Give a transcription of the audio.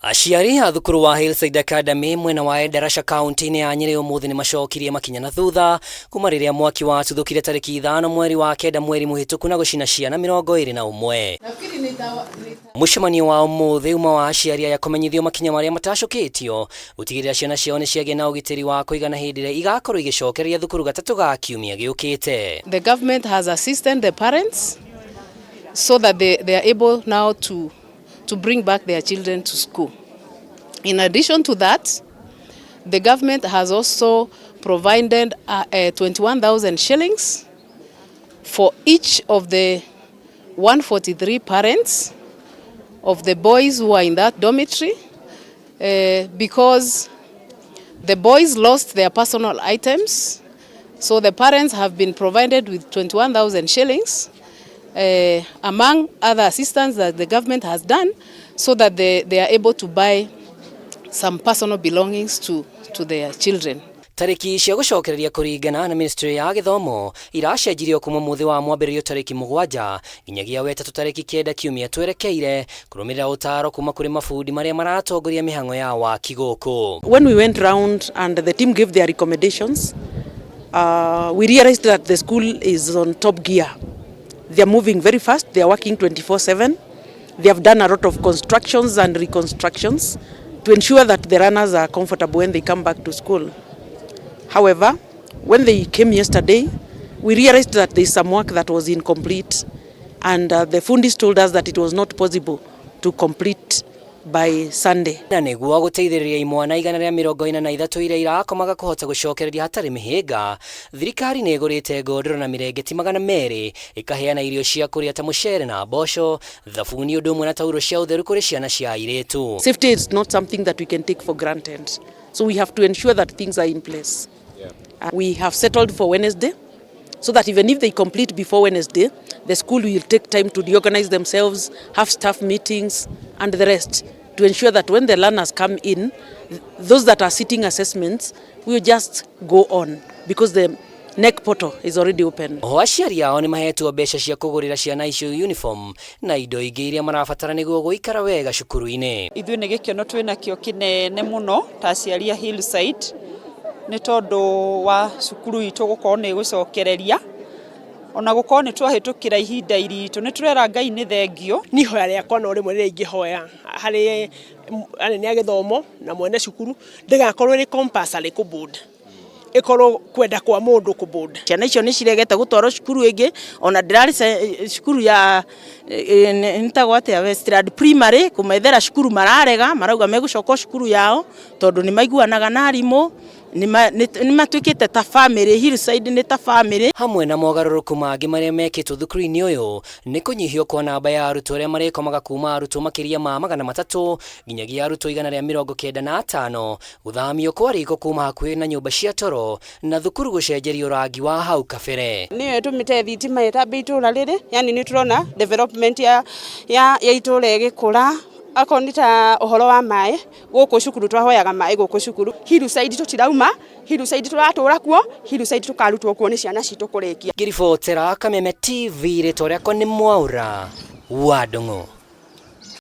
Aciari a thukuru wa Hillside Academy mwena wa Endarasha kaunti-inĩ ya Nyĩrĩ ũmũthĩ nĩ macokirie makinya na thutha kuma rĩrĩa mwaki watuthũkire tarĩki 5 mweri wa 9 mweri mũhĩtũku na gũcina ciana 21. Mũcemanio wa ũmũthĩ uma wa aciari aya kũmenyithio makinya marĩa matacũkĩtio gũtigĩrĩra ciana ciao nĩ ciagĩa na ũgitĩri wa kũigana hĩndĩ ĩrĩa igakorwo igĩcokereria thukuru gatatũ ga kiumia gĩũkĩte. The government has assisted the parents so that they are able now to bring back their children to school. In addition to that, the government has also provided 21,000 shillings for each of the 143 parents of the boys who are in that dormitory because the boys lost their personal items. So the parents have been provided with 21,000 shillings, among other assistance that the government has done, so that they are able to buy some personal belongings to their children. Tarĩki cia gũcokereria kũringana na ministry ya gĩthomo iracenjirio kuma mũthĩ wa mwambĩrĩrio tarĩki 7 nginyagia wetatũ tarĩki 9 kiumia twerekeire, kũrũmĩrĩra ũtaro kuma kũrĩ mabundi marĩa maratongoria mĩhang'o ya waki gũkũ. When we went round and the team gave their recommendations, we realized that the school is on top gear. They are moving very fast. They are working 24/7. They have done a lot of constructions and reconstructions to ensure that the learners are comfortable when they come back to school. However, when they came yesterday, we realized that there is some work that was incomplete, and the fundis told us that it was not possible to complete by Sunday. Na nĩguo gũteithĩrĩria imwana 143 iria irakomaga kũhota gũcokereria hatarĩ mĩhĩnga, thirikari nĩ ĩgũrĩte ngondoro na mĩrengeti 200, ĩkaheana irio cia kũrĩa ta mũcere na mboco, thabuni ũndũ ũmwe na tauro cia ũtheru kũrĩ ciana cia airĩtu. Safety is not something that we can take for granted. So we have to ensure that things are in place. We have settled for Wednesday, so that even if they complete before Wednesday, the school will take time to reorganize themselves, have staff meetings and the rest to ensure that when the learners come in, those that are sitting assessments will just go on because the KNEC portal is already open. Oho aciari ao nĩ mahetwo mbeca cia kũgũrĩra ciana icio uniform na indo ingĩ iria marabatara nĩguo gũikara wega cukuru-inĩ. Ithuĩ nĩ gĩkeno twĩnakĩo kĩnene mũno ta aciari a Hillside, nĩ tondũ wa cukuru itũ gũkorwo nĩ ĩgũcokereria, ona gũkorwo nĩ twahĩtũkĩra ihinda iritũ. Nĩ tũrera Ngai nĩ thengio. Niĩ ihoya rĩakwa no rĩmwe rĩrĩa ingĩhoya harĩ anene a gĩthomo na mwene cukuru, ndĩgakorwo ĩrĩ compulsory kũ board, ĩkorwo kwenda kwa mũndũ kũ board. Ciana icio nĩ ciregete gũtwarwo cukuru ĩngĩ, ona ndĩrarĩ cukuru ya nĩtagwo atĩa, Westland Primary, kũmethera cukuru mararega, marauga megũcoka cukuru yao tondũ nĩ maiguanaga na arimũ, nĩ matuĩkĩte ta family. Hillside nĩ ta family. Hamwe na mogarũrũku mangĩ marĩa mekĩtwo thukuru-inĩ ũyũ nĩ kũnyihio kwa namba ya arutwo arĩa marĩkomaga kuma arutwo makĩria ma 300 nginyagia arutwo 195, gũthamio kwa riko kuma hakuhĩ na nyũmba cia toro, na thukuru gũcenjerio rangi wa hau kabere. Nĩyo ĩtũmĩte thitima ĩtambe itũra rĩrĩ, yani nĩ tũrona development ya itũra ĩgĩkũra. Akorwo nĩ ta ũhoro wa maĩ gũkũ cukuru, twahoyaga maĩ gũkũ cukuru. Hillside tũtirauma Hillside, tũratũra kuo Hillside, tũkarutwo kuo nĩ ciana citũ kũrĩkia. Ngĩribotera Kameme TV, rĩtwa rĩakwa nĩ Mwaura wa Ndung'u.